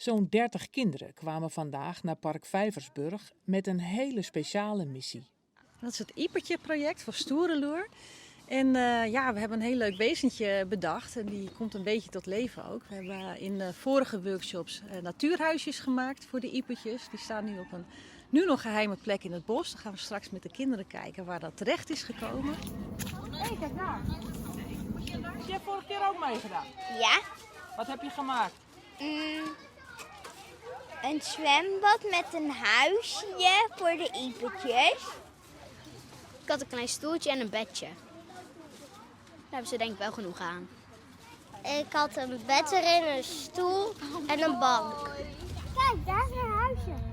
Zo'n 30 kinderen kwamen vandaag naar Park Vijversburg met een hele speciale missie. Dat is het Iepertje-project van Stoereloer. En ja, we hebben een heel leuk wezentje bedacht en die komt een beetje tot leven ook. We hebben in de vorige workshops natuurhuisjes gemaakt voor de iepertjes. Die staan nu op een nu nog geheime plek in het bos. Dan gaan we straks met de kinderen kijken waar dat terecht is gekomen. Hé, hey, kijk daar. Heb jij vorige keer ook meegedaan? Ja. Wat heb je gemaakt? Een zwembad met een huisje voor de iepertjes. Ik had een klein stoeltje en een bedje. Daar hebben ze denk ik wel genoeg aan. Ik had een bed erin, een stoel en een bank. Kijk, daar is een huisje.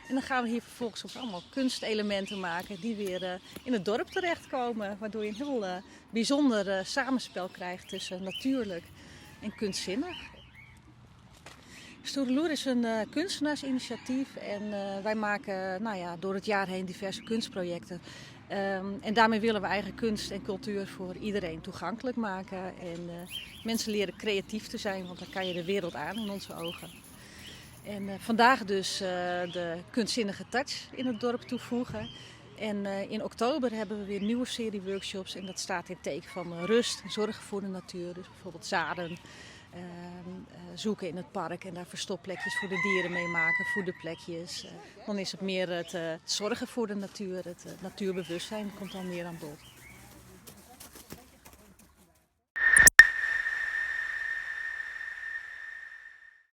En dan gaan we hier vervolgens ook allemaal kunstelementen maken die weer in het dorp terechtkomen. Waardoor je een heel bijzonder samenspel krijgt tussen natuurlijk en kunstzinnig. Stoereloer is een kunstenaarsinitiatief en wij maken door het jaar heen diverse kunstprojecten. En daarmee willen we eigenlijk kunst en cultuur voor iedereen toegankelijk maken. En mensen leren creatief te zijn, want dan kan je de wereld aan in onze ogen. En vandaag dus de kunstzinnige touch in het dorp toevoegen. En in oktober hebben we weer een nieuwe serie workshops. En dat staat in het teken van rust, zorgen voor de natuur. Dus bijvoorbeeld zaden zoeken in het park en daar verstopplekjes voor de dieren mee maken, voederplekjes. Dan is het meer het zorgen voor de natuur, het natuurbewustzijn komt dan meer aan bod.